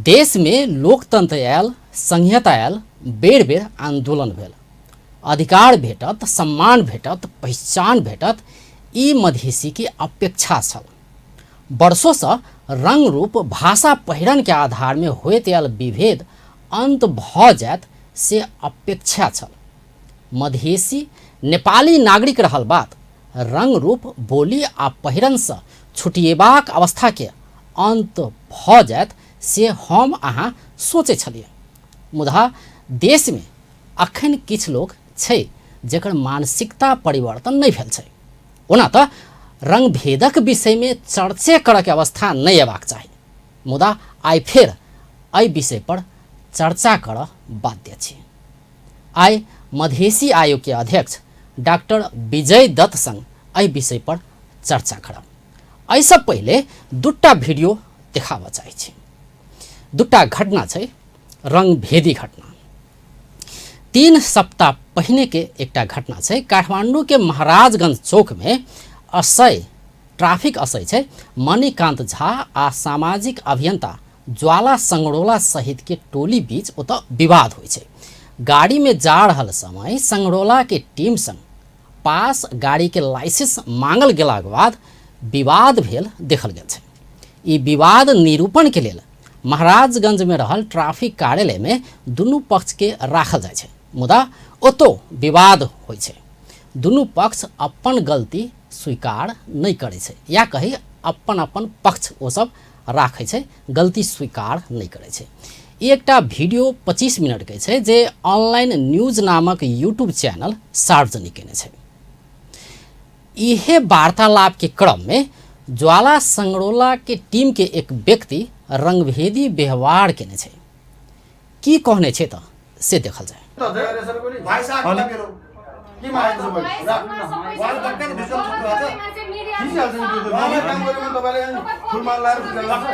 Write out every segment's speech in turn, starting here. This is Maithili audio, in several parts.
देशमे लोकतंत्र आयल, संघीयता आयल, बेर बेर आंदोलन भेल, अधिकार भेटत, सम्मान भेटत, पहिचान भेटत, ई मधेसीके अपेक्षा छल। वर्षोसँ रंग रूप भाषा पहिरनके आधारमे होइत आयल विभेद अन्त भऽ जायत से अपेक्षा छल। मधेसी नेपाली नागरिक रहल बात रंग रूप बोली आ पहिरनसँ छुटिएबाक अवस्थाके अन्त भऽ जायत से हम अहाँ सोचै छलियै। मुदा देशमे अखन किछु लोक छै जकर मानसिकता परिवर्तन नहि भेल छै। ओना तऽ रंगभेदक विषयमे चर्चे करऽके अवस्था नहि अयबाक चाही, मुदा आइ फेर एहि विषय पर चर्चा करऽ बाध्य छी। आइ मधेसी आयोगके अध्यक्ष डॉक्टर विजय दत्त संग एहि विषय पर चर्चा करब। एहिसँ पहिले दूटा वीडियो देखाबऽ चाहै छी। दूटा घटना छै, रंगभेदी घटना। 3 सप्ताह पहिने के एकटा घटना छै। काठमांडू के महाराजगंज चौक में असय ट्रैफिक असय छै मणिकांत झा आ सामाजिक अभियंता ज्वाला संगरोला सहित के टोली बीच ओतऽ विवाद होइ छै। गाड़ी में जा रहल समय संगरोला के टीम संग पास गाड़ी के लाइसेंस मांगल गेलाक बाद विवाद भेल देखल गेल छै। ई विवाद निरूपण के लेल महाराजगंज में रहल ट्रैफिक कार्यालय में दुनू पक्ष के राखल जाइ छै, मुदा ओतो विवाद होइ छै। दुनू पक्ष अपन गलती स्वीकार नहि करै छै, या कही अपन अपन पक्ष ओ सब राखै छै, गलती स्वीकार नहि करै छै। ई एकटा वीडियो 25 मिनट के छै जे ऑनलाइन न्यूज नामक यूट्यूब चैनल सार्वजनिक केने छै। इहे वार्तालाप के क्रम में ज्वाला संगरोला के टीम के एक व्यक्ति रंगभेदी व्यवहार केने छै। की कहने छै तऽ से देखल जाय।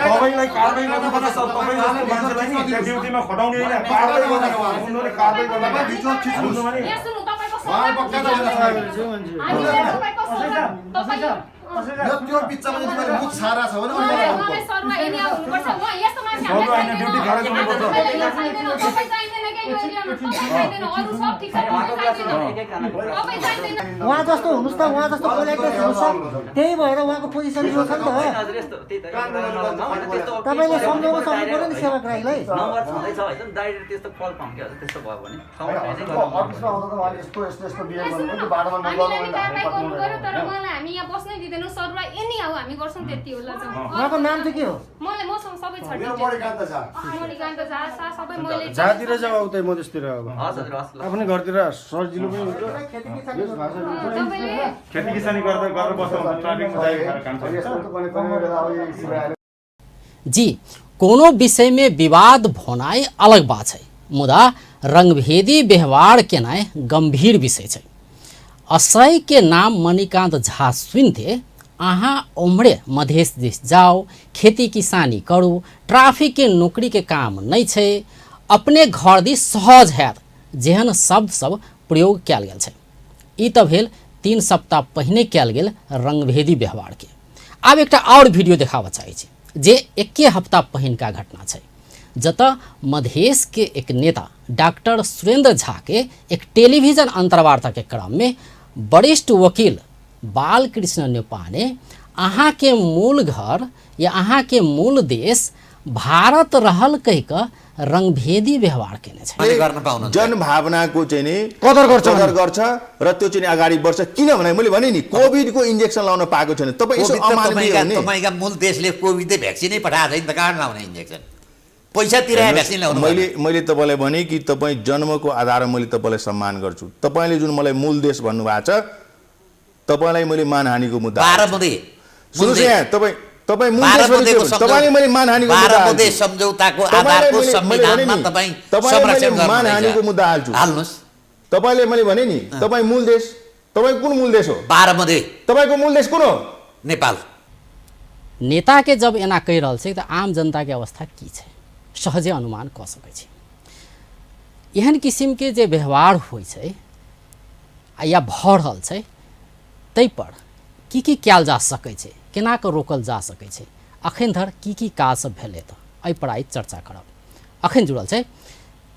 तपाईँलाई कारबाही गर्नुपर्छ सर। तपाईँ जस्तो मान्छेलाई नि त्यहाँ ड्युटीमा खटाउने होइन, कारबाही गर्नु, कारबाही गर्नु। त्यो बिचमा चाहिँ तिमीले मुख छारा छ भने उहाँ जस्तो हुनुहोस् त, उहाँ जस्तो पोलाइटनेस हुनुहोस् त, त्यही भएर उहाँको पोजिसन यो छ नि त। तपाईँले सम्झाउन सक्नु पऱ्यो नि सेवाग्राहीलाई। उहाँको नाम चाहिँ के हो? जहाँतिर जाऊ उतै मधेसतिर, अब आफ्नै घरतिर सजिलो पनि हुन्छ। खेती किसानी गर्दा गरेर बस्दा हुन्छ, ट्राफिकमा जाएर काम छैन। जी, कोनो विषय में विवाद होनाइ अलग बात है, मुदा रंगभेदी व्यवहार केनाइ गंभीर विषय छै। असय के नाम मणिकांत झा सुनते अहाँ ओम्हरे मधेस दिस जाओ, खेती किसानी करू, ट्रैफिक के नौकरी के काम नहीं छै, अपने घर दिस सहज हैत, जेहन शब्द सब प्रयोग कयल गेल छै। ई तऽ भेल 3 सप्ताह पहिने कयल गेल रंगभेदी व्यवहार के। आब एकटा और वीडियो देखाबऽ चाहै छी जे एके हफ्ता पहिनका घटना छै, जतऽ मधेश के एक नेता डॉक्टर सुरेंद्र झा के एक टेलीविजन अंतर्वार्ता के क्रम में वरिष्ठ वकील बालकृष्ण नेपाने अहाँ के मूल घर या अहाँ के मूल देश भारत रहल कहि कऽ रंगभेदी व्यवहार केने छै। जनभावनाको चाहिँ नि कदर गर्छ, कदर गर्छ र त्यो चाहिँ अगाडि बढ्छ। किनभने मैले भने नि कोभिडको इन्जेक्सन लाउन पाएको छैन। तपाईँ यसो अमानवीय हो नि। तपाईँका मूल देशले कोभिडको भ्याक्सिनै पठाएको छैन त कहाँ लाउने इन्जेक्सन? पैसा तिरेर भ्याक्सिन ल्याउनु। मैले तपाईँलाई भने कि तपाईँ जन्मको आधारमा मैले तपाईँलाई सम्मान गर्छु। तपाईँले जुन मलाई मूल देश भन्नुभएको छ, तपाईँलाई मैले मानहानिको मुद्दा सुन्नुहोस् यहाँ, तपाईँ तपाईँ मूल देश तपाईँले मैले मानहानिको मुद्दा हाल्छु। सम्झौताको आधारको संविधानमा तपाईँ संरक्षण गर्नु मानहानिको मुद्दा हाल्छु। हाल्नुस्। तपाईँले मैले भने नि तपाईँ मूल देश, तपाईँ कुन मूल देश हो? 12 मध्ये। तपाईँको मूल देश कुन हो? नेपाल। नेता के जब एना कहि रहल छै तऽ आम जनता के अवस्था की छै सहजे अनुमान कऽ सकै छी। एहन किसिम के जे व्यवहार होइ छै या भऽ रहल छै ताहि पर की की कयल जा सकै छै, केना कऽ रोकल जा सकै छै, अखन धरि की की काज सब भेलै तऽ एहि पर आइ चर्चा करब। अखन जुड़ल छै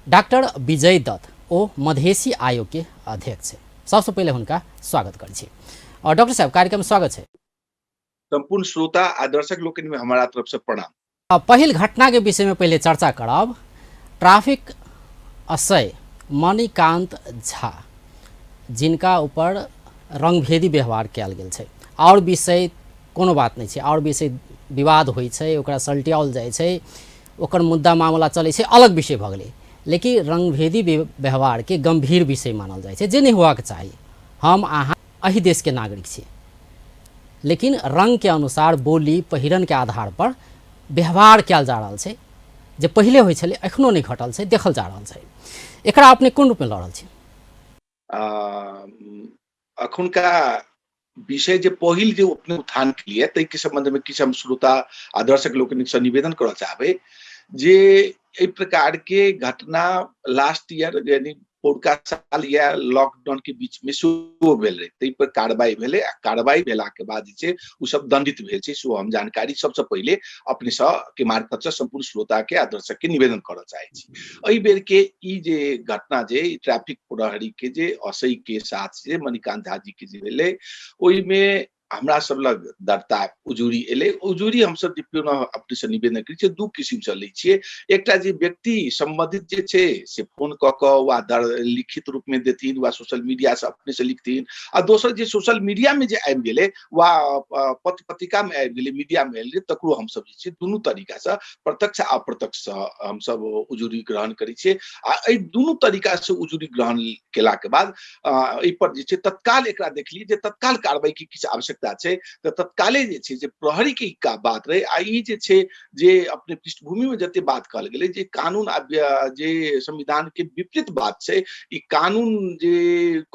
डॉक्टर विजय दत्त, ओ मधेसी आयोग के अध्यक्ष छै। सबसँ पहिले हुनका स्वागत करै छी। और डॉक्टर साहब, कार्यक्रम स्वागत छै। संपूर्ण श्रोता आ दर्शक लोकनि में हमारा तरफ से प्रणाम। पहिल घटना के विषय में पहले चर्चा करब। ट्रैफिक असय मणिकांत झा, जिनका ऊपर रंगभेदी व्यवहार कयल गेल छै, और विषय कोनो बात नहीं छै, और विषय विवाद होइ छै, ओकरा सलटियाओल जाइ छै, ओकर मुद्दा मामला चलै छै, अलग विषय भऽ गेलै। लेकिन रंगभेदी व्यवहार के गंभीर विषय मानल जाइ छै, जे नहीं होबाक चाही। हम अहाँ एहि देश के नागरिक छी, लेकिन रंग के अनुसार बोली पहिरन के आधार पर व्यवहार कयल जा रहल छै, जे पहिले होइ छलै एखनो नहि घटल छै, देखल जा रहल छै। एकरा अपने कोन रूपमे लऽ रहल छी? अखुनका विषय जे पहिल जे अपने उत्थान के लिए ताहि संबंध में किछु हम श्रोता आ दर्शक लोकनि से निवेदन करऽ चाहबै जे एहि प्रकार के घटना लास्ट ईयर यानी पौरका साल या लॉकडाउन के बीच में सेहो भेल रहे, ताहि पर कार्रवाई भेलै आ कार्रवाई भेला के बाद जे छै ओ सब दंडित भेल छै। सो हम जानकारी सबसे पहिले अपने सँ के मार्फत से संपूर्ण श्रोता के आ दर्शक के निवेदन करऽ चाहै छी। एहि बेर के ई जे घटना जे ट्रैफिक प्रहरी के जे असई के साथ जे मणिकांत झा जी के जे भेलै, ओहिमे हमरा सब लग दर्ता उजूरी एलै। उजूरी हमसब जे पुनः अपने से निवेदन करै छियै, दू किसिम से लै छियै। एकटा जे व्यक्ति संबंधित जे छै से फोन कऽ कऽ वा लिखित रूप में देथिन वा सोशल मीडिया से अपने से लिखथिन, आ दोसर जे सोशल मीडिया में जे आबि गेलै वा पत्र पत्रिका में आबि गेलै, मीडिया में आबि गेलै, तकरो हमसब जे छै दुनू तरीका से प्रत्यक्ष आ अप्रत्यक्ष से हमसब उजूरी ग्रहण करै छियै। आ एहि दुनू तरीका से उजूरी ग्रहण केला के बाद एहि पर जे छै तत्काल एकरा देखलियै जे तत्काल कार्रवाई के किछु आवश्यकता छै, तऽ तत्काले जे छै जे प्रहरी के का बात रहे। आ ई जे छै जे अपने पृष्ठभूमि में जते बात कहल गेलै जे कानून आ जे संविधान के विपरीत बात छै, ई कानून जे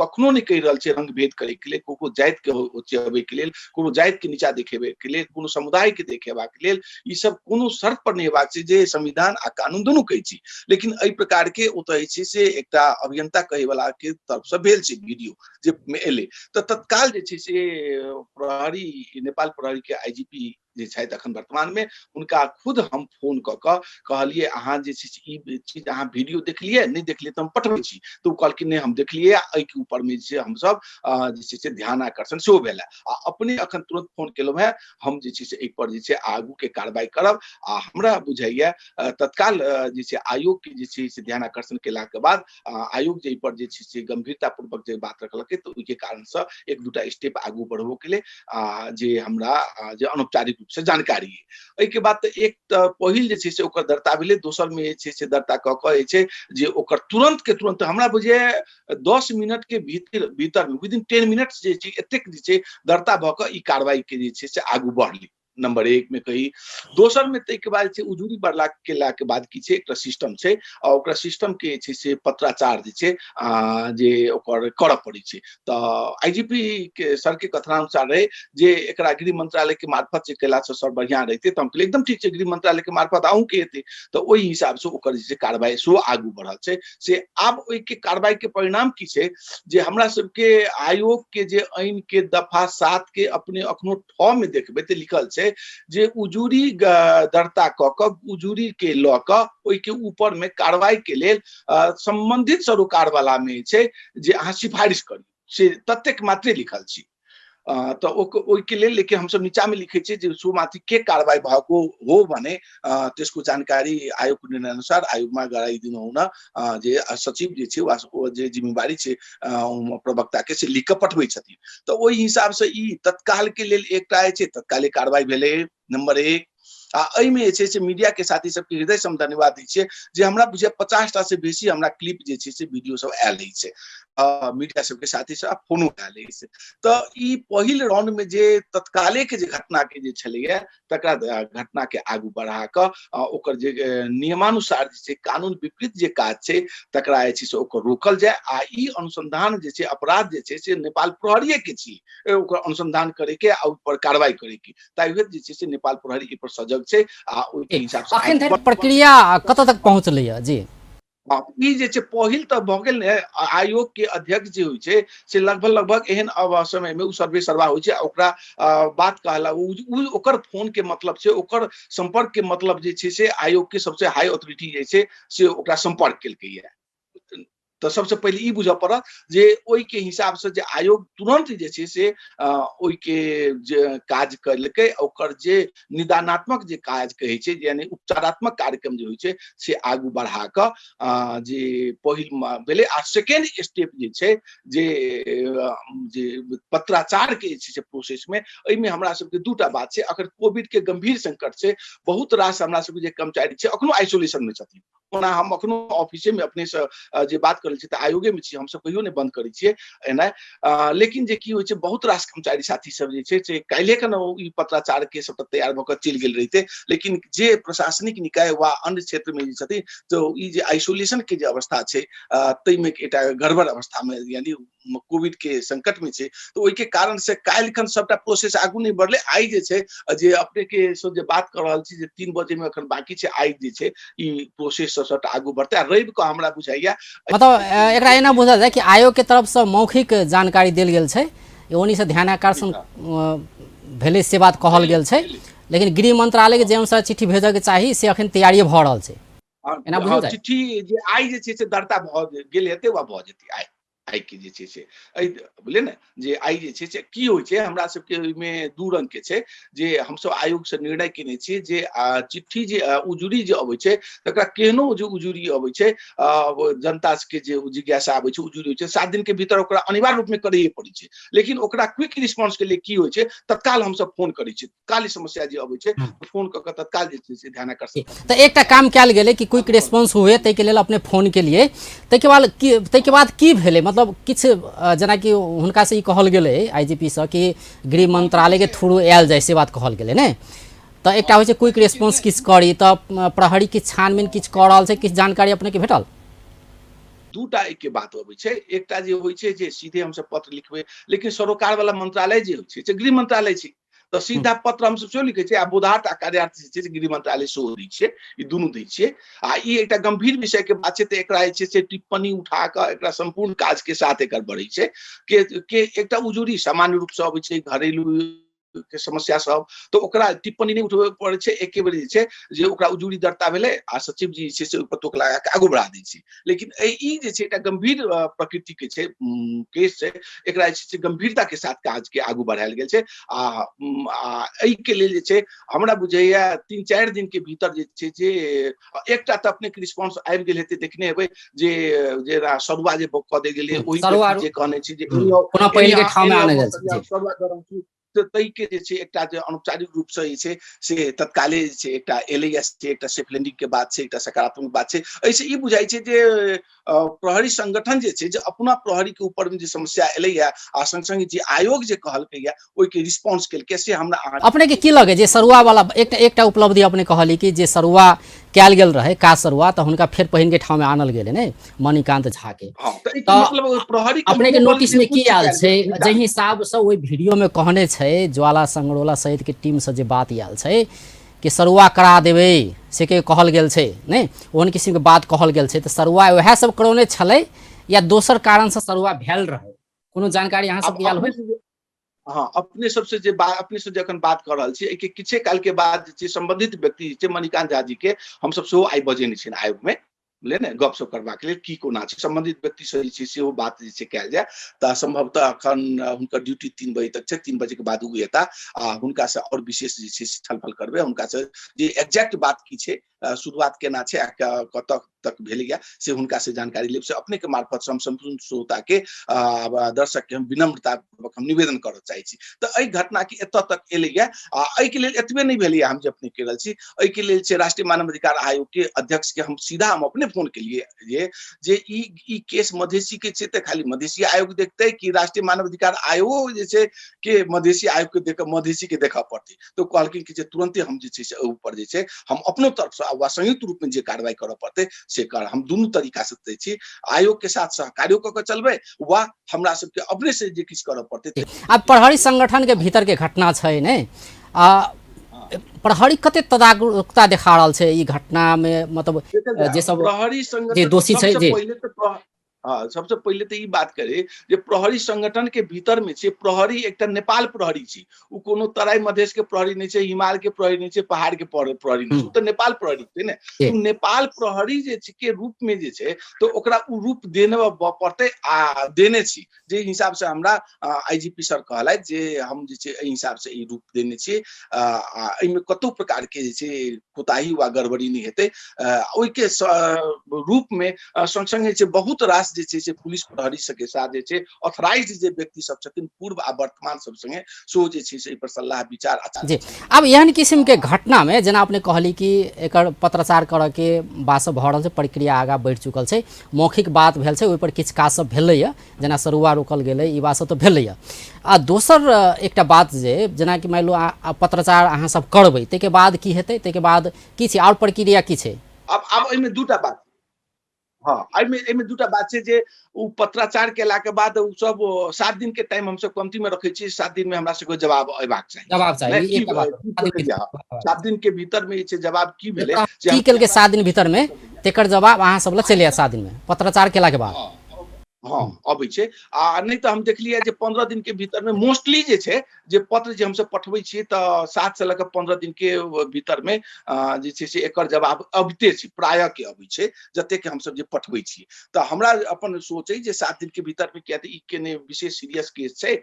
कखनो नहि कहि रहल छै रंग भेद करे के लेल, कोनो जाति के उचेबै के लेल, कोनो जाति के नीचा देखेबै के लेल, कोनो समुदाय के देखेबाक लेल, ई सब कोनो शर्त पर नहि हेबाक छै जे संविधान आ कानून दुनू कहै छै। लेकिन एहि प्रकार के ओतऽ जे छै से एकटा अभियंता कहै वाला के तरफ से भेल छै वीडियो जे मे एलै, तऽ तत्काल जे छै से प्रहरी नेपाल प्रहरी के आईजीपी जे छथि अखन वर्तमान में, हुनका खुद हम फोन कऽ कऽ कहलियै अहाँ जे छै से ई चीज अहाँ वीडियो देखलियै नहि देखलियै तऽ हम पठबै छी। तऽ ओ कहलखिन नहि हम देखलियै, एहिके ऊपर में जे छै हमसब जे छै से ध्यान आकर्षण सेहो भेल। आ अपने अखन तुरंत फोन केलहुँ हेँ, हम जे छै से एहि पर जे छै आगू के कार्रवाई करब। आ हमरा बुझाइया तत्काल जे छै आयोग के जे छै से ध्यान आकर्षण केला के बाद आयोग जे एहि पर जे छै से गंभीरता पूर्वक जे बात रखलकै, तऽ ओहिके कारण से एक दूटा स्टेप आगू बढ़बो के लिए जे हमरा जे अनौपचारिक रूप से जानकारी है। एहिके बाद तऽ एक तऽ पहिल जे छै से ओकर दर्ता भेलै, दोसर में जे छै से दर्ता कऽ कऽ जे छै जे ओकर तुरंत के तुरंत हमरा बुझाइया 10 मिनट के भीतर भीतर में विदिन 10 मिनट्स जे छै एतेक जे छै दर्ता भऽ कऽ ई कार्रवाई के जे छै से आगू बढ़ली। नंबर 1 में कही। दोसर में ताहिके बाद छै उजूरी बढ़ला केला के बाद की छै एकटा सिस्टम छै, आ ओकरा सिस्टम के छै से पत्राचार जे छै जे ओकर करऽ पड़ै छै। तऽ आईजीपी के सर के कथनानुसार रहे जे एकरा गृह मंत्रालय के मार्फत जे केला से सर बढ़िया रहते, तऽ हम कहलियै एकदम ठीक छै, गृह मंत्रालय के मार्फत अहूँ के हेतै, तऽ ओहि हिसाब से ओकर जे छै कार्रवाई सेहो आगू बढ़ल छै। से आब ओहिके कार्रवाई के परिणाम की छै जे हमरा सबके आयोग के जे ऐन के दफा 7 के अपने अखनो 6 में देखबै तऽ लिखल छै जे उजूरी दर्ता कऽ कऽ उजूरी के लऽ कऽ ओहिके ऊपर में कार्रवाई के लेल संबंधित सरोकार वाला में छै जे अहाँ सिफारिश करियौ, से ततेक मात्रे लिखल छै। तऽ ओहिके लेल लेकिन हमसब नीचा में लिखै छियै जे सुमाथि के कार्रवाई भएको हो भने त्यसको जानकारी आयोगको निर्णय अनुसार आयोगमा गराइदिनु हुन, जे सचिव जे छै वा ओ जे जिम्मेवारी छै प्रवक्ता के से लिख कऽ पठबै छथिन। तऽ ओहि हिसाब से ई तत्काल के लेल एकटा जे छै तत्काले कार्रवाई भेलै नंबर 1। आ एहिमे जे छै से मीडिया के साथी सबके हृदय से हम धन्यवाद दै छियै जे हमरा बुझाइया 50 टा से बेसी हमरा क्लिप जे छै से वीडियो सब आयल अछि, मीडिया सबके साथी सब फोनो आयल अछि। तऽ ई पहिल राउंड में जे तत्काले के जे घटना के जे छलैया तकरा घटना के आगू बढ़ा कऽ ओकर जे नियमानुसार जे छै कानून विपरीत जे काज छै तकरा जे छै से ओकर रोकल जाय। आ ई अनुसंधान जे छै अपराध जे छै से नेपाल प्रहरीये के छी ओकर अनुसंधान करे के आ ओहि पर कार्रवाई करे के, ताहि हेतु जे छै से नेपाल प्रहरी एहि पर सजग छै। आ ओहिके हिसाब से अखन धरि प्रक्रिया कतऽ तक पहुँचलैया जी? ई जे छै पहिल तऽ भऽ गेल ने, आयोग के अध्यक्ष जे होइ छै से लगभग लगभग एहन समय मे ओ सर्वे सर्वा होइ छै। ओकरा बात कहला ओकर फोन के मतलब छै, ओकर संपर्क के मतलब जे छै से आयोग के सबसे हाई अथॉरिटी जे छै से ओकरा संपर्क केलकैया। तऽ सबसे पहिले ई बुझऽ पड़त जे ओहिके हिसाब से जे आयोग तुरंत जे छै से ओहिके जे काज केलकै, ओकर जे निदानात्मक जे काज कहै छै, यानी उपचारात्मक कार्यक्रम जे होइ छै से आगू बढ़ा कऽ जे पहिल भेलै। आ सेकेंड स्टेप जे छै जे जे पत्राचार के जे छै से प्रोसेस मे, एहिमे हमरा सबके दूटा बात छै। अगर कोविड के गंभीर संकट छै, बहुत रास हमरा सबके जे कर्मचारी छै अखनो आइसोलेशन मे छथिन। ओना हम अखनो ऑफिसे मे अपने से जे बात करै छी तऽ आयोगे मे छी, हमसब कहियो नहि बंद करै छियै एनाइ। लेकिन जे की होइ छै, बहुत रास कर्मचारी साथी सब जे छै से काल्हिए के ने ई पत्राचार के सबटा तैयार भऽ कऽ चलि गेल रहिते, लेकिन जे प्रशासनिक निकाय वा अन्य क्षेत्र मे जे छथिन तऽ ई जे आइसोलेशन के जे अवस्था छै ताहिमे एकटा गड़बड़ अवस्था मे, यानी कोविड के संकट में छै, तऽ ओहिके कारण से काल्हि खन सबटा प्रोसेस आगू नहि बढ़लै। आइ जे छै जे अपने के सब जे बात कऽ रहल छी जे 3 बजे में अखन बाकी छै, आइ जे छै ई प्रोसेस सब सबटा आगू बढ़तै। आ रवि कऽ हमरा बुझाइया मतलब एकरा एना बुझल जाय कि आयोग के तरफ से मौखिक जानकारी देल गेल छै, ओनी से ध्यान आकर्षण भेलै से बात कहल गेल छै, लेकिन गृह मंत्रालय के जे अनुसार चिट्ठी भेजऽ के चाही से अखन तैयारी भऽ रहल छै। एना बुझल जाय चिट्ठी जे आइ जे छै से दर्ता भऽ गेल हेतै वा भऽ जेतै आइ, आइ के जे छै से एहि बुझलियै ने जे आइ जे छै से की होइ छै हमरा सबके ओहिमे दू रंग के छै। जे हमसब आयोग से निर्णय केने छियै जे चिट्ठी जे उजुरी जे अबै छै तकरा केहनो जे उजुरी अबै छै, जनता के जे जिज्ञासा अबै छै, उजुरी होइ छै, 7 दिन के भीतर ओकरा अनिवार्य रूप में करैए पड़ै छै। लेकिन ओकरा क्विक रिस्पॉन्स के लिए की होइ छै, तत्काल हमसब फोन करै छियै, तत्काल समस्या जे अबै छै फोन कऽ कऽ तत्काल जे छै से ध्यान आकर्षित। तऽ एकटा काम कयल गेलै कि क्विक रिस्पॉन्स हुए, ताहिके लेल अपने फोन केलियै। ताहिके बाद की भेलै, मतलब किछु जेनाकि हुनकासँ ई कहल गेलै IGP सँ कि गृह मंत्रालयके थ्रू आयल जाय, से बात कहल गेलै ने। तऽ एकटा होइ छै क्विक रिस्पॉन्स किछु करी, तऽ प्रहरी किछु छानबीन किछु कऽ रहल छै, किछु जानकारी अपनेके भेटल? दूटा एके बात अबै छै। एकटा जे होइ छै जे सीधे हमसब पत्र लिखबै, लेकिन सरोकार वाला मंत्रालय जे होइ छै से गृह मंत्रालय छै, तऽ सीधा पत्र हमसब सेहो लिखै छियै। आ बोधार्थ आ कार्यार्थ जे छै से गृह मंत्रालय सेहो दै छियै, ई दुनू दै छियै। आ ई एकटा गंभीर विषय के बात छै, तऽ एकरा जे छै से टिप्पणी उठा कऽ एकरा सम्पूर्ण काज के साथ एकर बढ़ै छै। के एकटा उजुरी सामान्य रूप से अबै छै, घरेलू के समस्या सब, तऽ ओकरा टिप्पणी नहि उठबै पड़ै छै, एके बेर जे छै जे ओकरा उजुरी दर्ता भेलै आ सचिव जी जे छै से ओहि पर टोक लगा कऽ आगू बढ़ा दै छै। लेकिन ई जे छै एकटा गंभीर प्रकृति के छै केस छै, एकरा जे छै से गंभीरता के साथ काज के आगू बढ़ायल गेल छै। आ एहिके लेल जे छै हमरा बुझाइया 3-4 दिन के भीतर जे छै जे एकटा तऽ अपने के रिस्पॉन्स आबि गेल हेतै, देखने हेबै जे जे सरुआ जे कऽ देल गेलै, ओहि जे कहने छै जे सरुआ गरम तऽ ताहिके जे छै एकटा जे अनौपचारिक रूपसँ जे छै से तत्काले जे छै एकटा एलैया, से एकटा सेफ लैंडिंग के बात छै, एकटा सकारात्मक बात छै। एहिसँ ई बुझाइ छै जे प्रहरी संगठन जे छै जे अपना प्रहरी के ऊपर में जे समस्या एलैया आ संग संग जे आयोग जे कहलकैया ओहिके रिस्पॉन्स केलकै, से हमरा अपने के की लगे जे सरुआ वाला एकटा उपलब्धि अपने कहली कि जे सरुआ कयल गेल रहे काज सरुआ, तऽ हुनका फेर पहिन के ठाव में आनल गेलै ने मणिकांत झा के। मतलब प्रहरी अपने के नोटिस में की आयल छै जाहि हिसाब से ओहि वीडियो में कहने छै ज्वाला संगरोला सहित के टीम से जे बात आयल छै कि सरुआ करा देबै से के कहल गेल छै ने, ओहन किसिम के बात कहल गेल छै। तऽ सरुआ वएह सब करौने छलै या दोसर कारण से सरुआ भेल रहे, कोनो जानकारी अहाँ सबके आयल होय? हाँ, अपने सबसे जे अपने से जखन बात कर रहल छी एहिके किछे काल के बाद जे छै संबंधित व्यक्ति जे छै मणिकांत झा जी के हमसब सेहो आइ बजेने छियनि आयोग में, बुझलियै ने, गपशप करबाक लेल की कोना छै संबंधित व्यक्ति से जे छै सेहो बात जे छै कयल जाय। तऽ संभवतः अखन हुनकर ड्यूटी 3 बजे तक छै, 3 बजे के बाद ओ एता आ हुनका से और विशेष जे छै से छलफल करबै, हुनका से जे एग्जैक्ट बात की छै, शुरुआत केना छै आ कतऽ तक भेलैया से हुनका से जानकारी लेब। से अपने के मार्फत से हम सम्पूर्ण श्रोता के दर्शक के हम विनम्रता पूर्वक हम निवेदन करऽ चाहै छी। तऽ एहि घटना के एतऽ तक एलैया आ एहिके लेल एतबे नहि भेलैया, हम जे अपने कहि रहल छी एहिके लेल छै राष्ट्रीय मानवाधिकार आयोग के अध्यक्ष के हम सीधा हम अपने फोन केलिए जे ई केस मधेसी के छै तऽ खाली मधेसी आयोग देखतै कि राष्ट्रीय मानवाधिकार आयोग जे छै के मधेसी आयोग के देख मधेसी के देखऽ पड़तै। तऽ कहलखिन कि जे तुरंते हम जे छै से एहि ऊपर जे छै हम अपनो तरफ से वा संयुक्त रूप में जे कार्रवाई करऽ पड़तै से कर, हम दुनू तरीका से दै छी, आयोग के साथ सहकार्यो कऽ के चलबै वा हमरा सबके अपने से जे किछु करऽ पड़तै। आब प्रहरी संगठन के भीतर के घटना छै ने, आ प्रहरी कते तदारुकता देखा रहल छै ई घटनामे, मतलब जे सब प्रहरी संगठन जे दोषी छै जे पहिले तऽ हँ, सबसँ पहिले तऽ ई बात करे जे प्रहरी संगठन के भीतर में छै, प्रहरी एकटा नेपाल प्रहरी छी, ओ कोनो तराई मधेश के प्रहरी नहि छै, हिमाल के प्रहरी नहि छै, पहाड़ के प्रहरी नहि छै, ओ तऽ नेपाल प्रहरी छै ने। ओ नेपाल प्रहरी जे छै के रूप में जे छै तऽ ओकरा ओ रूप देने पड़तै आ देने छी, जे हिसाब से हमरा आईजीपी सर कहलथि जे हम जे छै एहि हिसाब से ई रूप देने छी आ एहिमे कतौ प्रकार के जे छै कोताही वा गड़बड़ी नहि हेतै। ओहिके रूप में संग संग जे छै बहुत रास जे छै से पुलिस प्रहरी सबके साथ जे छै ऑथराइज जे व्यक्ति सब छथिन पूर्व आ वर्तमान सब संगे सेहो जे छै से एहि पर सलाह विचार जी। आब एहन किसिम के घटना में जेना अपने कहली कि एकर पत्राचार करऽ के बात सब भऽ रहल छै, प्रक्रिया आगाँ बढ़ि चुकल छै, मौखिक बात भेल छै, ओहिपर किछु काज सब भेलैए, जेना सरुआ रोकल गेलै, ई बात सब तऽ भेलैए। आ दोसर एकटा बात जे जेनाकि मानि लू पत्राचार अहाँ सब करबै ताहिके बाद की हेतै, ताहिके बाद की छै आओर प्रक्रिया की छै? आब एहिमे दूटा बात, हँ एहिमे दूटा बात छै जे ओ पत्राचार केलाके बाद ओ सब 7 दिन के टाइम हमसब कमती में रखै छी, 7 दिन में हमरा सबके जवाब अयबाक चाही, जवाब चाही, 7 दिन के भीतर में जे जवाब की भेलै, की केलकै 7 दिन भीतर में तेकर जवाब अहाँ सब लग चलि आयत 7 दिन में पत्राचार केला के बाद। हँ अबै छै। आ नहि तऽ हम देखलियै जे 15 दिन के भीतर में मोस्टली जे छै जे पत्र जे हमसब पठबै छियै तऽ 7 से लऽ कऽ 15 दिन के भीतर में जे छै से एकर जवाब अबिते छै, प्रायः के अबै छै जतेक हमसब जे पठबै छियै। तऽ हमरा अपन सोच अइ जे 7 दिन के भीतर में, किया तऽ ई केने विशेष सीरियस केस छै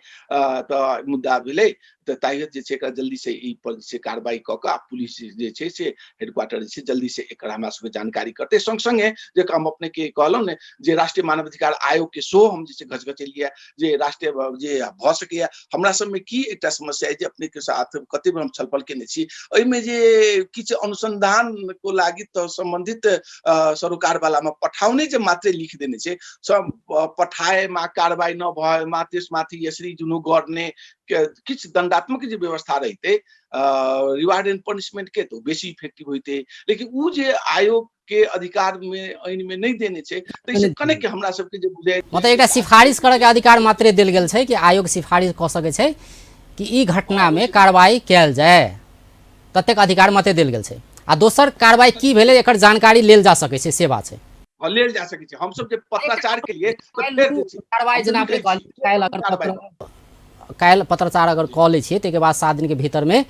तऽ मुद्दा भेलै, तऽ ताहि जे छै एकरा जल्दी से ई पर जे छै कार्रवाई कऽ कऽ आ पुलिस जे छै से हेडक्वार्टर जे छै जल्दी से एकर हमरा सबके जानकारी करतै। संग संगे जे हम अपने के कहलहुँ ने जे राष्ट्रीय मानवाधिकार आयोग के सेहो हम जे छै घचघचेलियै जे राष्ट्रीय जे भऽ सकैया। हमरा सबमे की एकटा समस्या अइ जे अपने के साथ कते बेर हम छलफल केने छी, एहिमे जे किछु अनुसंधान को लागि तऽ सम्बन्धित सरोकार वाला में पठाउने जे मात्रे लिख देने छै, सब पठाएमा कार्रवाई न भएमा त्यसमाथि यसरी जुनो गर्ने किछु दंडात्मक जे व्यवस्था रहितै रिवार्ड एंड पनिशमेंट के तो बेसी इफेक्टिव होइतै, लेकिन उ जे आयोग के अधिकार में ऐन में नहीं देने छै ताहिसँ कनेक हमरा सबके जे बुझाइ मतलब एकटा सिफारिश करऽ के अधिकार मात्रे देल गेल छै कि आयोग सिफारिश कऽ सकै छै कि ई घटना में कार्रवाई कयल जाय, ततेक अधिकार मात्रे देल गेल छै। आ दोसर कार्रवाई की भेलै एकर जानकारी लेल जा सकै छै, से बात छै। हँ, लेल जा सकै छै। हमसब जे पत्राचार के लिए कार्रवाई जेना अपने कहलियै, काल्हि पत्राचार अगर कऽ लै छियै ताहिके बाद 7 दिन के भीतर में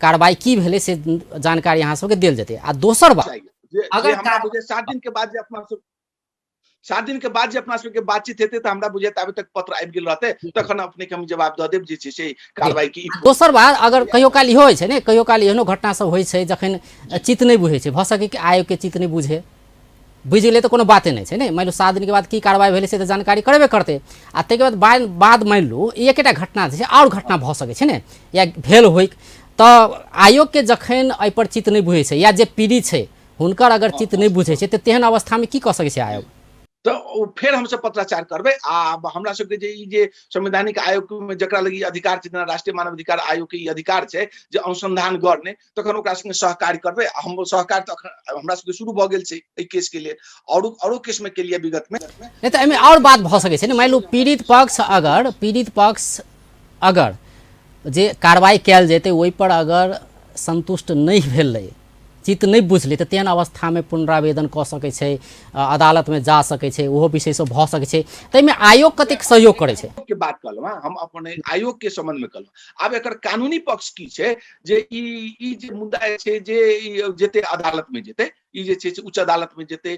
कार्रवाई की भेलै से जानकारी अहाँ सबके देल जेतै। आ दोसर बात अगर 7 दिन के बाद जे अपना सब 7 दिन के बाद जे अपना सबके बातचीत हेतै तऽ हमरा बुझायत आबे तक पत्र आबि गेल रहतै, तखन अपने के हम जवाब दऽ देब जे छै से कार्रवाई की। दोसर बात अगर कहियो काल इहो होइ छै ने, कहियो काल एहनो घटना सब होइ छै जखन चित्त नहि बुझै छै, भऽ सकै कि आयोग के चित्त नहि बुझे, बुझि गेलै तऽ कोनो बाते नहि छै ने। मानि लू 7 दिन के बाद की कार्रवाई भेलै से तऽ जानकारी करेबे करतै। आ ताहिके बाद बाद मानि लू एकेटा घटना जे छै आओर घटना भऽ सकै छै ने, या भेल होइक, तऽ आयोगके जखन एहिपर चित्त नहि बुझै छै या जे पीड़ित छै हुनकर अगर चित्त नहि बुझै छै तऽ तेहन अवस्थामे की कऽ सकै छै आयोग? तऽ फेर हमसब पत्राचार करबै। आ हमरा सबके जे ई जे संवैधानिक आयोग में जकरा लग ई अधिकार छै, जेना राष्ट्रीय मानवाधिकार आयोग के ई अधिकार छै जे अनुसंधान गर्ने, तखन ओकरा संगे सहकार्य करबै। आ हम सहकार्य तऽ अखन हमरा सबके शुरू भऽ गेल छै एहि केस के लेल, औरो केस में केलिए विगत में। नहि तऽ एहिमे आओर बात भऽ सकै छै ने, मानि लू पीड़ित पक्ष अगर जे कार्रवाई कयल जेतै ओहिपर अगर सन्तुष्ट नहि भेलै, चित्त नहि बुझलै, तऽ तेहन अवस्थामे पुनरावेदन कऽ सकै छै, अदालतमे जा सकै छै, ओहो विषय सब भऽ सकै छै। ताहिमे आयोग कतेक सहयोग करै छै के बात कहलहुँ, हम अपन आयोग के संबंधमे कहलहुँ। आब एकर कानूनी पक्ष की छै जे ई जे मुद्दा छै जे जेतै अदालतमे जेतै, ई जे छै से उच्च अदालतमे जेतै।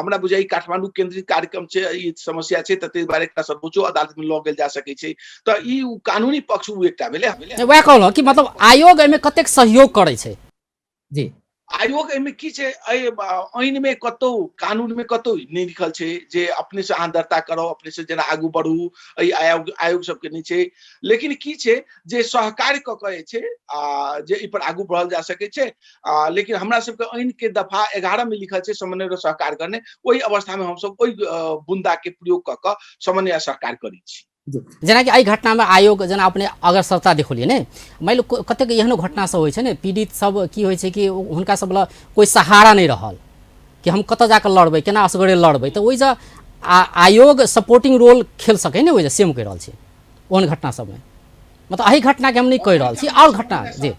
हमरा बुझाइ काठमांडू केंद्रित कार्यक्रम छै, ई समस्या छै, तऽ ताहि दुआरे एकटा सर्वोच्चो अदालतमे लऽ गेल जा सकै छै। तऽ ई कानूनी पक्ष ओ एकटा भेलै। वएह कहलहुँ कि मतलब आयोग एहिमे कतेक सहयोग करै छै। जी आयोग एहिमे की छै, एहि ऐनमे कतौ कानूनमे कतौ नहि लिखल छै जे अपने से अहाँ दर्ता करो, अपने से जेना आगू बढ़ू, एहि आयोग सबके नहि छै। लेकिन की छै जे सहकार्य कऽ कऽ जे छै आ जे एहि पर आगू बढ़ल जा सकै छै। लेकिन हमरा सबके ऐन के दफा 11 में लिखल छै समन्वय र सहकार गर्ने, ओहि अवस्था में हमसब ओहि बुंदा के प्रयोग कऽ कऽ समन्वय सहकार करै छी। जेनाकि एहि घटनामे आयोग जेना अपने अग्रसरता देखौलियै ने, मानि लियौ कतेक एहनो घटना सब होइ छै ने, पीड़ित सब की होइ छै कि हुनका सब लग कोइ सहारा नहि रहल कि हम कतऽ जाकऽ लड़बै, केना असगरे लड़बै, तऽ ओहिसँ आयोग सपोर्टिंग रोल खेल सकै ने ओहिसँ, से हम कहि रहल छी ओहन घटना सबमे। मतलब एहि घटनाके हम नहि कहि रहल छी, आओर घटना जी।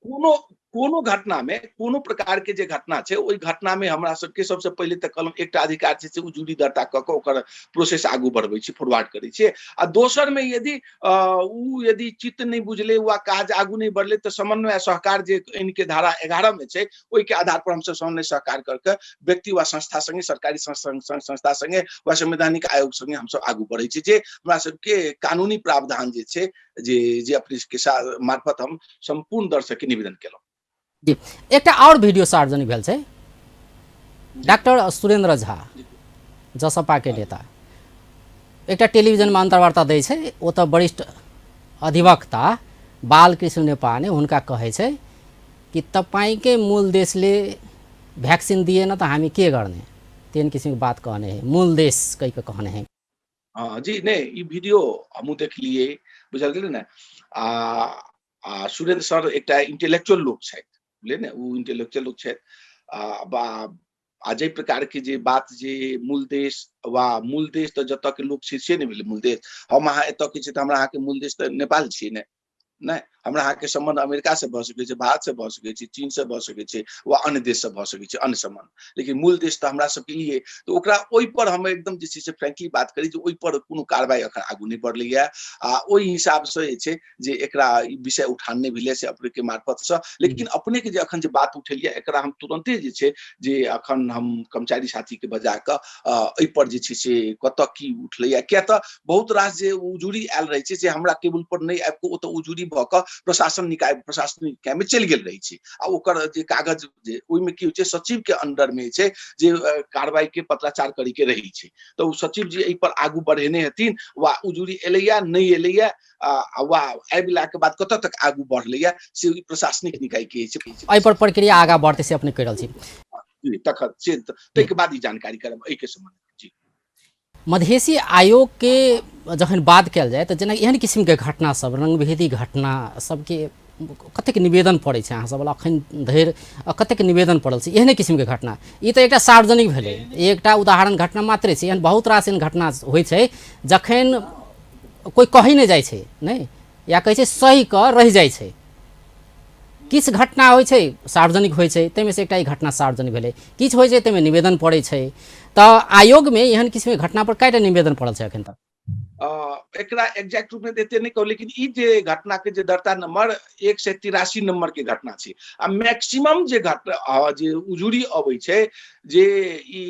कोनो कोनो घटना में कोनो प्रकार के जे घटना छै, ओहि घटना में हमरा सबके सबसे पहिले तऽ कलम एकटा अधिकार छै से उजूरी दर्ता कऽ कऽ ओकर प्रोसेस आगू बढ़बै छी, फॉरवर्ड करै छियै। आ दोसर में यदि उ यदि चित्त नहि बुझले वा काज आगू नहि बढ़ले तऽ समन्वय सहकार जे इनके धारा 11 में छै ओहि के आधार पर हमसब समन्वय सहकार करके व्यक्ति वा संस्था संगे, सरकारी संस्था संगे वा संवैधानिक आयोग संगे हमसब आगू बढ़ै छी, जे हमरा सबके कानूनी प्रावधान जे छै जे जे अपने के मार्फत हम सम्पूर्ण दर्शक के निवेदन केलहुँ। जी, एकटा और वीडियो सार्वजनिक भेल छै, डॉक्टर सुरेंद्र झा जसपा के नेता एकटा टेलीविजन में अंतर्वार्ता दै छै, ओतऽ वरिष्ठ अधिवक्ता बालकृष्ण नेपाने हुनका कहै छै कि तपाईके मूल देशले भ्याक्सिन दिएन त हामी के गर्ने, तेहन किसिमको बात कहने है, मूल देश कहि के कहने है। हाँ जी, नहीं ई वीडियो हमहूँ देखलिए, बुझल गेलै ने। आ सुरेंद्र सर एकटा इंटेलेक्चुअल लोक छथि, बुझलियै ने, ओ इंटेलेक्चुअल लोक छथि। आ जाहि प्रकार के जे बात जे मूल देश वा मूल देश तऽ जतऽ के लोक छै से नहि भेलै मूल देश। हम अहाँ एतऽ के छी तऽ हमरा अहाँके मूल देश तऽ नेपाल छियै ने, नहि हमरा अहाँके सम्बन्ध अमेरिका से भऽ सकै छै, भारत से भऽ सकै छै, चीन से भऽ सकै छै वा अन्य देश से भऽ सकै छै अन्य सम्बन्ध, लेकिन मूल देश तऽ हमरा सबके ई अइ। तऽ ओकरा ओहि पर हम एकदम जे छै से फ्रेंकली बात करी जे ओहि पर कोनो कार्रवाई अखन आगू नहि बढ़लैया आ ओहि हिसाब से जे छै जे एकरा ई विषय उठान नहि भेलै से अपने के मार्फत से। लेकिन अपने के जे अखन जे बात उठेलियै एकरा हम तुरंते जे छै जे अखन हम कर्मचारी साथी के बजा कऽ एहि पर जे छै से कतऽ की उठलैया, किया तऽ बहुत रास जे उजूरी आयल रहै छै से हमरा टेबुल पर नहि आबि कऽ ओतऽ उजूरी भऽ कऽ प्रशासनिक निकाय मे चलि गेल रहै छै आ ओकर जे कागज जे ओहिमे की होइ छै सचिव के अंडर मे छै जे कार्रवाई के पत्राचार करे के रहै छै, तऽ ओ सचिव जी एहि पर आगू बढ़ेने हेथिन वा उजूरी एलैया नहि एलैया वा आबि के बाद कतऽ तक आगू बढ़लैया से प्रशासनिक निकाय के छै। एहि पर प्रक्रिया आगा बढ़तै से अपने कहि रहल छी। जी, तखन से ताहिके बाद ई जानकारी करब एहिके सम्बन्ध में। जी, मधेसी आयोग के जखन बात कयल जाय तऽ जेना एहन किसिमके घटना सब, रंगभेदी घटना सबके कतेक निवेदन पड़ै छै अहाँ सब लग अखन धरि, कतेक निवेदन पड़ल छै एहने किसिमके घटना? ई तऽ एकटा सार्वजनिक भेलै, एकटा उदाहरण घटना मात्रे छै, एहन बहुत रास एहन घटना होइ छै जखन कोइ कहै नहि जाइ छै, नहि या कहै छै सही कऽ रहि जाइ छै। किछु घटना होइ छै सार्वजनिक होइ छै, ताहिमे से एकटा ई घटना सार्वजनिक भेलै, किछु होइ छै ताहिमे निवेदन पड़ै छै। तऽ आयोगमे एहन किसिमके घटना पर कएटा निवेदन पड़ल छै अखन तक? एकरा एग्जैक्ट रूप में एते नहि कहू, लेकिन ई जे घटना के जे दर्ता नंबर 183 नंबर के घटना छै आ मैक्सिमम जे घटना जे उजूरी अबै छै जे ई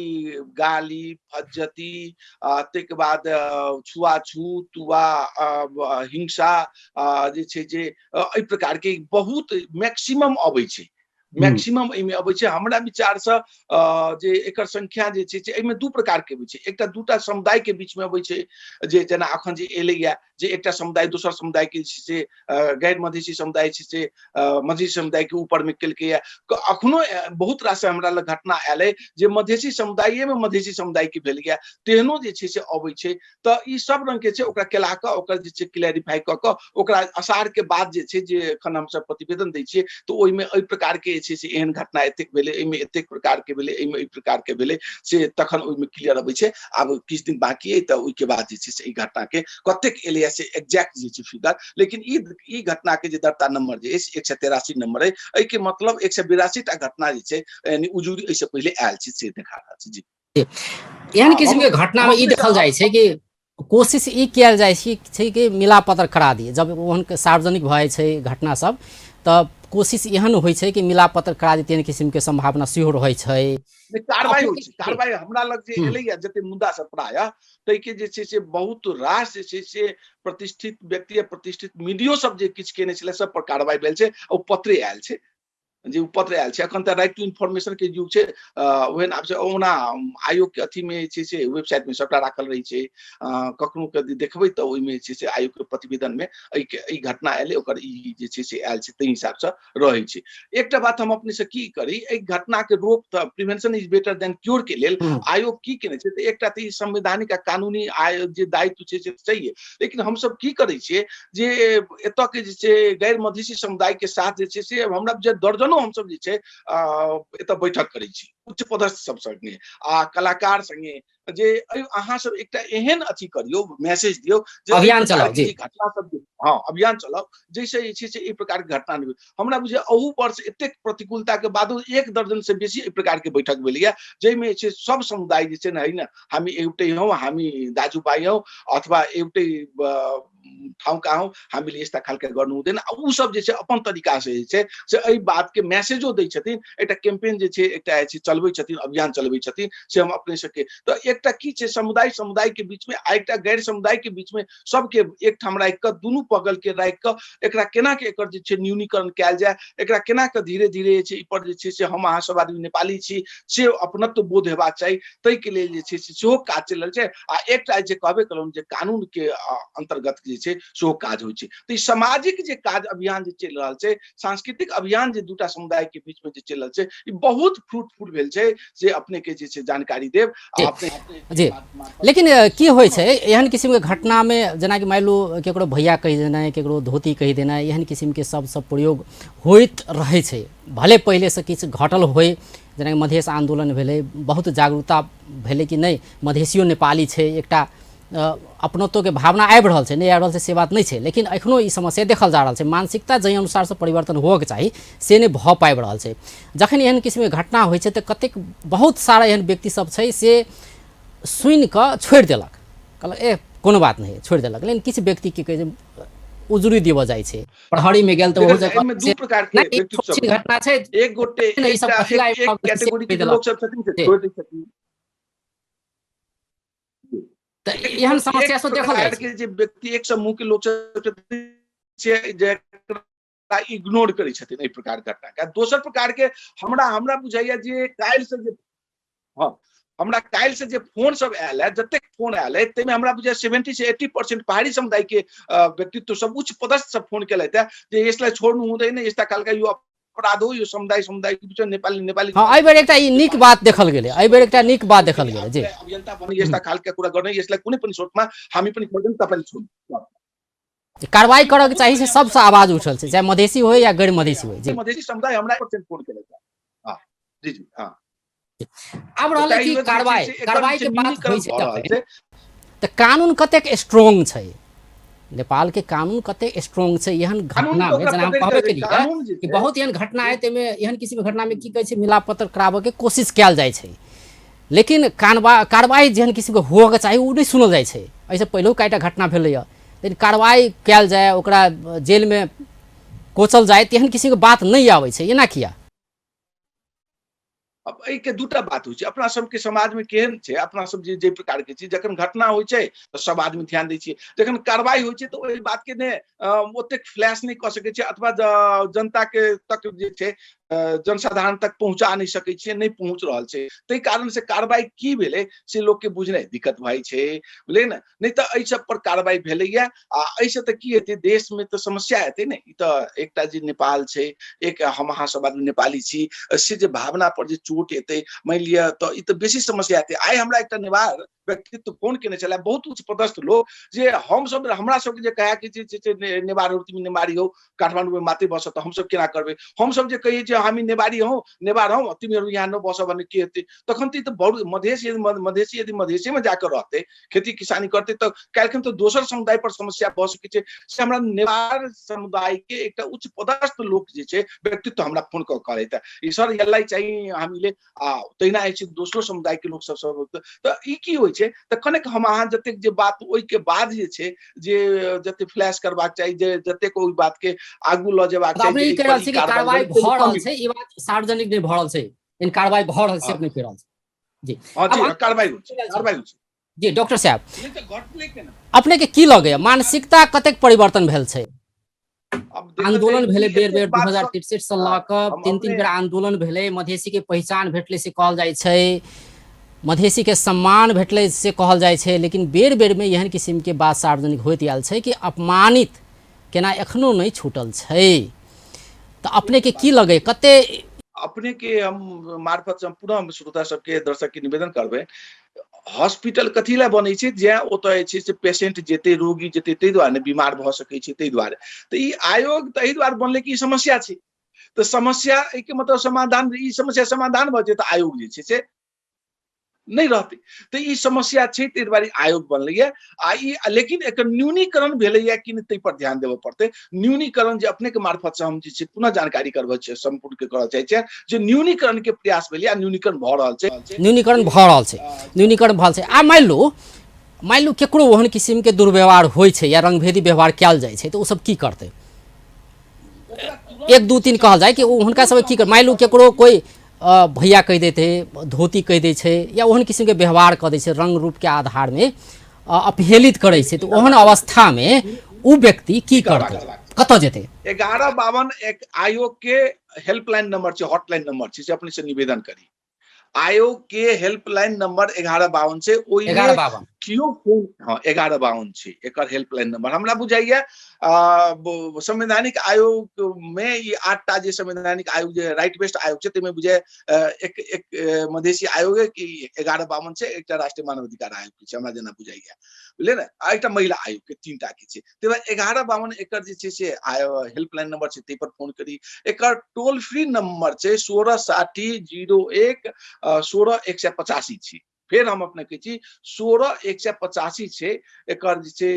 गाली फज्जती ताहिके बाद छुआछूत वा हिंसा जे छै जे एहि प्रकार के बहुत मैक्सिमम अबै छै, मैक्सिमम एहिमे अबै छै। हमरा विचारसँ जे एकर संख्या जे छै एहिमे दू प्रकार के अबै छै, एकटा दूटा समुदाय के बीच में अबै छै, जे जेना अखन जे एलैया जे एकटा समुदाय दोसर समुदाय के जे छै से गैर मधेसी समुदाय छै से मधेसी समुदाय के ऊपर में केलकैया। अखनो बहुत रास हमरा लग घटना आयल अइ जे मधेसी समुदाये में मधेसी समुदाय के भेल गया, तेहनो जे छै से अबै छै। तऽ ई सब रंग के छै, ओकरा केला कऽ ओकर जे छै क्लैरिफाई कऽ कऽ ओकरा असार के बाद जे छै जे एखन हमसब प्रतिवेदन दै छियै तऽ ओहिमे एहि प्रकार के जे छै से एहन घटना एतेक भेलै, एहिमे एतेक प्रकार के भेलै, एहिमे एहि प्रकार के भेलै, से तखन ओहिमे क्लियर अबै छै। आब किछु दिन बाकी अइ तऽ ओहिके बाद जे छै से एहि घटना के कतेक एलैया से एग्जैक्ट जे छै फिगर, लेकिन ई घटना के जे दर्ता नंबर जे अछि 183 नंबर अइ, एहिके मतलब 182 टा घटना जे छै यानी उजूरी एहिसँ पहिले आयल छै से देखा रहल छै। जी, एहन किसिम के घटना में ई देखल जाइ छै कि कोशिश ई कयल जाइ छै कि मिलापत्र करा दिए। जब ओहन सार्वजनिक भऽ जाइ छै घटना सब तऽ कोशिश एहन होइ छै कि मिलापत्र करा दिए, तेहन किसिम के संभावना सेहो रहै छै। कार्रवाई होइ छै, कार्रवाई हमरा लग जे एलैया जते मुद्दा सब प्रायः ताहिके जे छै से बहुत रास जे छै से प्रतिष्ठित व्यक्ति या प्रतिष्ठित मीडियो सब जे किछु केने छलै सब पर कार्रवाई भेल छै, ओ पत्रे आयल छै जे पत्र आयल छै। अखन तऽ राइट टू इन्फॉर्मेशन के युग छै, ओहन आब ओना आयोग के अथी में जे छै से वेबसाइट में सबटा राखल रहै छै, कखनो के देखबै तऽ ओहिमे जे छै से आयोग के प्रतिवेदन में एहि घटना एलै ओकर ई जे छै से आयल छै, ताहि हिसाब से रहै छै। एकटा बात हम अपने से की करी, एहि घटना के रोक तऽ prevention is better than cure के लेल आयोग की केने छै तऽ एकटा तऽ ई संवैधानिक आ कानूनी आयोग जे दायित्व छै से सही, लेकिन हमसब की करै छियै जे एतऽ के जे छै गैर मधेसी समुदाय के साथ जे छै से हमरा जे दर्जनो हमसब जे छै एतऽ बैठक करै छी उच्च पदस्थ सब संगे आ कलाकार संगे जे अहाँ सब एकटा एहन अथी करियौ, मैसेज दियौ जे अभियान चलाउ जी, घटना सब, हँ अभियान चलाउ जाहिसँ जे छै से एहि प्रकारके घटना नहि। हमरा बुझाइए अहू वर्ष एतेक प्रतिकूलता के बादो 1 दर्जन से बेसी एहि प्रकार के बैठक भेलैया, जाहिमे जे छै सब समुदाय जे छै ने है ने, हामी एउटै हौँ, हामी दाजुभाइ हौँ अथवा एउटै ठाउँका हौँ, हामीले यस्ता खालका गर्नु हुँदैन। आ उ सब जे छै अपन तरीका से जे छै से एहि बात के मैसेजो दै छथिन, एकटा कैंपेन जे छै एकटा जे चलबै छथिन, अभियान चलबै छथिन, से हम अपने सबके। तऽ एकटा की छै समुदाय समुदाय के बीच में आ एकटा गैर समुदाय के बीच में सबके एकठाम राखि कऽ, दुनू बगल के राखि कऽ एकरा केना के एकर जे छै न्यूनीकरण कयल जाय, एकरा केना के धीरे धीरे जे छै ई पर जे छै से हम अहाँ सब आदमी नेपाली छी से अपनत्व बोध हेबाक चाही, ताहिके लेल जे छै से सेहो काज चलि रहल छै। आ एकटा जे कहबे कयलहुँ जे कानून के अंतर्गत जे छै सेहो काज होइ छै। तऽ ई सामाजिक जे काज अभियान जे चलि रहल छै, सांस्कृतिक अभियान जे दूटा समुदाय के बीच में जे चलि रहल छै, ई बहुत फ्रूटफुल भेल छै, जे अपने के जे छै जानकारी देब। अपने जी। लेकिन की होइ छै एहन किसिमके घटनामे, जेनाकि मानि लू केकरो भैया कहि देनाइ, केकरो धोती कहि देनाइ, एहन किसिमके सब सब प्रयोग होइत रहै छै, भले पहिलेसँ किछु घटल होइ। जेनाकि मधेश आन्दोलन भेलै, बहुत जागरूकता भेलै कि नहि मधेशियो नेपाली छै, एकटा अपनत्वके भावना आबि रहल छै, नहि आबि रहल छै से बात नहि छै, लेकिन एखनो ई समस्या देखल जा रहल छै। मानसिकता जाहि अनुसारसँ परिवर्तन होबऽके चाही से नहि भऽ पाबि रहल छै। जखन एहन किसिमके घटना होइ छै तऽ कतेक बहुत सारा एहन व्यक्ति सब छै से सुनिकऽ छोड़ि देलक, कहलक ए कोनो बात नहि, छोड़ि देलक। लेकिन किछु व्यक्ति की कहै छै उजुरी देबऽ जाइ छै, प्रहरीमे गेल तऽ ओहो दू प्रकार के व्यक्तित्व सब घटना छै। एक गोटे ई सब एक कैटेगरी के लोक सब छथिन से छोड़ि दै छथिन। तऽ एहन समस्या सब देखल जाइ छै जे व्यक्ति एक समूह के लोक सब छथिन से जेकरा इग्नोर करै छथिन एहि प्रकार के घटना के। दोसर प्रकार के हमरा हमरा बुझाइया जे काल्हि से जे, हँ हमरा काल्हि से जे फोन सब आयल है, जतेक फोन आयल है ताहिमे हमरा बुझाइया 70 से 80% पहाड़ी समुदाय के व्यक्तित्व सब उच्च पदस्थ सब फोन केलथि है जे यसलाई छोड्नु हुँदैन, यस्ता खालका यो अपराध हो, यो समुदाय समुदाय के बीचमा नेपाली नेपाली। हँ एहि बेर एकटा ई नीक बात देखल गेलै, एहि बेर एकटा नीक बात देखल गेलै जी। अभियन्ता बनी यस्ता खालका कुरा गर्ने, यसलाई कुनै पनि स्रोतमा हामी पनि छोड्दैन, तपाईँले छोड्नु। कार्रवाई करऽ के चाही से सबसँ आवाज उठल छै, चाहे मधेसी हो या गैर मधेसी हो। जी मधेसी समुदाय हमरा परसेंट फोन केलथि है। हँ जी जी हँ। आब रहलै कि कार्रवाई, कार्रवाई के बात होइ छै तऽ कानून कतेक स्ट्रोंग छै, नेपाल के कानून कतेक स्ट्रोंग छै एहन घटना में। जेना हम कहबे केलियै कि बहुत एहन घटना है ताहिमे एहन किसिमके घटना में की कहै छै मिलाप पत्र कराबऽके कोशिश कयल जाइ छै, लेकिन कार्रवाई जेहन किसिमके होअके चाही ओ नहि सुनल जाइ छै। एहिसँ पहिलहो कएटा घटना भेलैए, लेकिन कार्रवाई कयल जाय, ओकरा जेलमे कोचल जाय, तेहन किसिमके बात नहि आबै छै। एना किया? अब एहिके दूटा बात होइ छै। अपना सबके समाजमे केहन छै, अपना सब जे जाहि प्रकारके छी, जखन घटना होइ छै तऽ सब आदमी ध्यान दै छियै, जखन कार्रवाई होइ छै तऽ ओहि बातके ने ओतेक फ्लैश नहि कऽ सकै छियै अथवा जनताके तक जे छै जनसाधारण तक पहुँचा नहि सकै छियै, नहि पहुँच रहल छै। ताहि कारण से कार्रवाई की भेलै से लोकके बुझनाइ दिक्कत भऽ जाइ छै, बुझलियै ने। नहि तऽ एहि सब पर कार्रवाई भेलैया। आ एहिसँ तऽ की हेतै, देशमे तऽ समस्या हेतै ने। ई तऽ एकटा जे नेपाल छै, एक हम अहाँ सब आदमी नेपाली छी, से जे भावना पर जे चोट एतै मानि लिअ तऽ ई तऽ बेसी समस्या हेतै। आइ हमरा एकटा नेवार व्यक्तित्व फोन केने छलै, बहुत उच्च पदस्थ लोक, जे हमसब हमरा सबके जे कहै कि जे नेवार हो, तिमी नेवारी हो, काठमाडौँमे मात्रै बस तऽ हमसब केना करबै, हमसब जे कहियै जे हामी नेवारी हौँ, नेवार हौँ, तिमीहरू यहाँ नबस भने के हेतै। तखन तऽ ई तऽ बहुत मधेश यदि मधेसी यदि मधेसेमे जाकऽ रहतै, खेती किसानी करतै तऽ काल्हिखन तऽ दोसर समुदाय पर समस्या भऽ सकै छै। से हमरा नेवार समुदाय के एकटा उच्च पदस्थ लोक जे छै व्यक्तित्व हमरा फोन कऽ कहलथि ई सर यसलाई चाहिँ हामीले, आ तहिना जे छै दोसरो समुदाय के लोक सब सब तऽ ई की होइ छै तऽ कनेक हम अहाँ जतेक जे बात ओहिके बाद जे छै जे जते फ्लैश करबाक चाही, जे जतेक ओहि बात के आगू लऽ जेबाक चाही, जे ई एहि कहि पर रहल ई छी कि कार्रवाई कार्रवाई भेल, भऽ रहल कमी छै, ई बात सार्वजनिक नहि भऽ रहल छै, लेकिन कार्रवाई भऽ रहल छै, नहि कहि रहल छै जी। हँ जी, अब कार्रवाई होइ छै, कार्रवाई होइ छै जी। डॉक्टर साहब, नहि तऽ घटलै केना? अपने के की लगैया मानसिकता कतेक परिवर्तन भेल छै? अब देखल आंदोलन जाय भेलै कि बेर एतेक बेर, बात 2063 से लऽ कऽ हम 3-3 अपने बेर आंदोलन भेलै, मधेसी के पहिचान भेटलै से कहल जाइ छै, मधेसी के सम्मान भेटलै से कहल जाइ छै, लेकिन बेर बेर में एहन किसिम के बात सार्वजनिक होइत आयल छै कि अपमानित केना एखनो नहि छूटल छै। तऽ अपने के की लगै कते अपने के हम मार्फत से हम पुनः श्रोता सबके दर्शक के निवेदन करबै, हॉस्पिटल कथी लए बनै छै? जे ओतऽ जे छै से पेशेंट जेतै, रोगी जेतै, ताहि दुआरे ने बीमार भऽ सकै छै, ताहि दुआरे। तऽ ई आयोग तऽ एहि दुआरे बनलै कि ई समस्या छै, तऽ समस्या एहिके मतलब समाधान, ई समस्या समाधान भऽ जेतै तऽ आयोग जे छै से नहि रहतै। तऽ ई समस्या छै, ताहि दुआरे आयोग बनलैया। आ ई लेकिन एकर न्यूनीकरण भेलैया कि नहि ताहि पर ध्यान देबऽ पड़तै। न्यूनीकरण जे अपने के मार्फत से हम जे छै पुनः जानकारी करबऽ छै, सम्पूर्ण के करऽ चाहै छियै जे न्यूनीकरण के प्रयास भेलैया, न्यूनीकरण भऽ रहल छै, न्यूनीकरण भऽ रहल छै, न्यूनीकरण भऽ रहल छै। आ मानि लू केकरो ओहन किसिम के दुर्व्यवहार होइ छै या रंगभेदी व्यवहार कयल जाइ छै तऽ ओ सब की करतै? 1 2 3 कहल जाय कि ओ हुनका सब की कर, मानि लू केकरो कोई भैया कहि दैत है, धोती कहि दै छै या ओहन किसिमके व्यवहार कऽ दै छै, रंग रूपके आधारमे अपहेलित करै छै, तऽ ओहन अवस्थामे ओ व्यक्ति की करतै, कतऽ जेतै? 1152 एक आयोग के हेल्पलाइन नंबर छै, हॉटलाइन नंबर छै, से अपने से निवेदन करी। आयोग के हेल्पलाइन नंबर 1152 छै, ओहिमे 1152 केओ फोन, हाँ 1152 छै एकर हेल्पलाइन नंबर। हमरा बुझाइया संवैधानिक आयोग में ई 8टा जे संवैधानिक आयोग जे राइट बेस्ड आयोग छै ताहिमे बुझाय एक एक मधेसी आयोग है कि 1152 छै, एकटा राष्ट्रीय मानवाधिकार आयोग के छै हमरा जेना बुझाइया, बुझलियै ने, आ एकटा महिला आयोग के 3टा के छै। ताहि दुआरे 1152 एकर जे छै से हेल्पलाइन नंबर छै, ताहि पर फोन करी। एकर टोल फ्री नंबर छै 1660 01 16 185 छै। फेर हम अपने कहै छी 16 185 छै एकर जे छै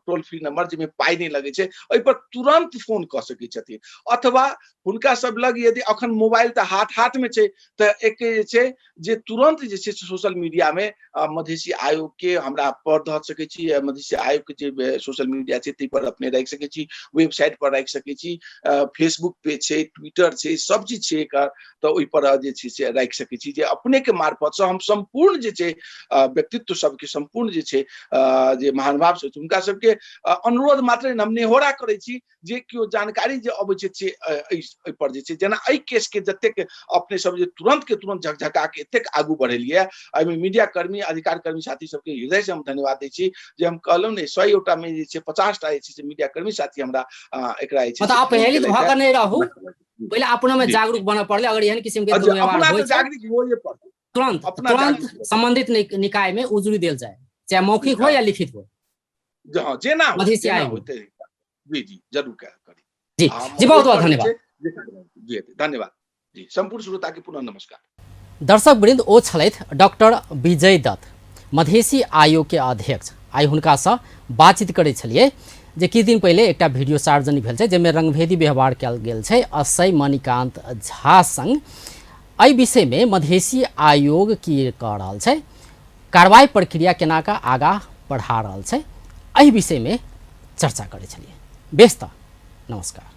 टोल फ्री नंबर, जाहिमे पाइ नहि लगै छै, एहि पर तुरंत फोन कऽ सकै छथिन। अथवा हुनका सब लग यदि अखन मोबाइल तऽ हाथ हाथ में छै, तऽ एक जे छै जे तुरंत जे छै सोशल मीडिया में मधेसी आयोग के हमरा पर धऽ सकै छी, मधेसी आयोग के जे सोशल मीडिया छै ताहि पर अपने राखि सकै छी, वेबसाइट पर राखि सकै छी, फेसबुक पेज छै, ट्विटर छै, सब चीज छै एकर, तऽ ओहि पर जे छै से राखि सकै छी। जे अपने के मार्फत से हम सम्पूर्ण जे छै व्यक्तित्व सबके, सम्पूर्ण जे छै जे महानुभाव सब छै, हुनका सबके अनुरोध मात्र हम नेहोरा करै छी जे केओ जानकारी जे अबै छै से एहि पर जे छै, जेना एहि केस के जतेक अपने सब जे तुरंत के तुरंत झकझका के एतेक आगू बढ़ेलियै, एहिमे मीडिया कर्मी अधिकार कर्मी साथी सबके हृदय से हम धन्यवाद दै छी। जे हम कहलहुँ ने 100 गोटा में जे छै 50टा जे छै से मीडिया कर्मी साथी हमरा एकरा जे छै मतलब से अपहेलित फोन भऽ कऽ केलथि। नहि रहू, पहिले अपना में जी। जागरूक बनऽ पड़लै। अगर एहन किसिम के अच्छा, दुर्व्यवहार अपना होइ तऽ छै, जागरूक होइए पड़तै। अपना तुरंत जागरूक संबंधित निकाय में उजुरी देल जाय, चाहे मौखिक हो या लिखित हो। हँ, जेना हो, मधेसी जेना आयोग। होतै। जी जी जरूर करी। जी, हम जी, बहुत बहुत ओहि पर धन्यवाद। जे छै, जी धन्यवाद जी, सम्पूर्ण श्रोता के पुनः नमस्कार। दर्शक वृंद, ओ छलथि डॉक्टर विजय दत्त, मधेसी आयोग के अध्यक्ष। आइ हुनकासँ बातचीत करै छलियै जे किछु दिन पहिले एकटा वीडियो सार्वजनिक भेल छै जाहिमे रंगभेदी व्यवहार कयल गेल छै असय मणिकांत झा संग। एहि विषयमे मधेसी आयोग की कऽ रहल छै, कार्रवाई प्रक्रिया केना कऽ आगाँ बढ़ा रहल छै, एहि विषयमे चर्चा करै छलियै। बेस तऽ नमस्कार।